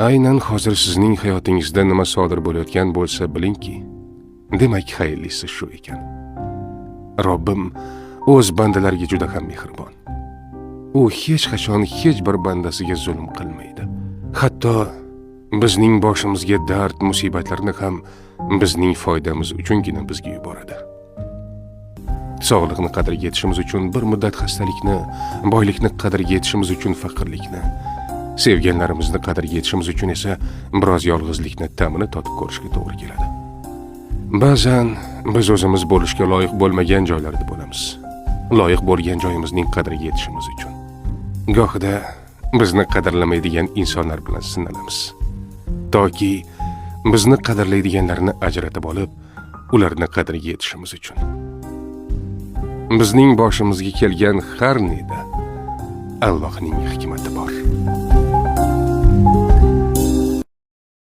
Aynan hozir sizning hayotingizda nima sodir bo'layotgan bo'lsa, bilingki, demak xayrlisi shu ekan. Robbim o'z bandalariga juda ham mehribon. U hech qachon hech bir bandasiga zulm qilmaydi. Hatto bizning boshimizga dard, musibatlarni ham bizning foydamiz uchungina bizga yuboradi. Sog'liqni qadriga yetishimiz uchun bir muddat xastalikni, boylikni qadriga yetishimiz uchun faqirlikni, sevganlarimizni qadriga yetishimiz uchun esa biroz yolg'izlikni ta'mini totib ko'rishga to'g'ri keladi. Ba'zan biz o'zimiz bo'lishga loyiq bo'lmagan joylarda bo'lamiz. Loyiq bo'lgan joyimizning qadriga yetishimiz uchun. Gohida bizni qadrlamaydigan insonlar bilan sinalamiz. Toki bizni qadrlaydiganlarni ajratib olib, ularni qadriga yetishimiz uchun. Bizning boshimizga kelgan har neda Allohning hikmati bor.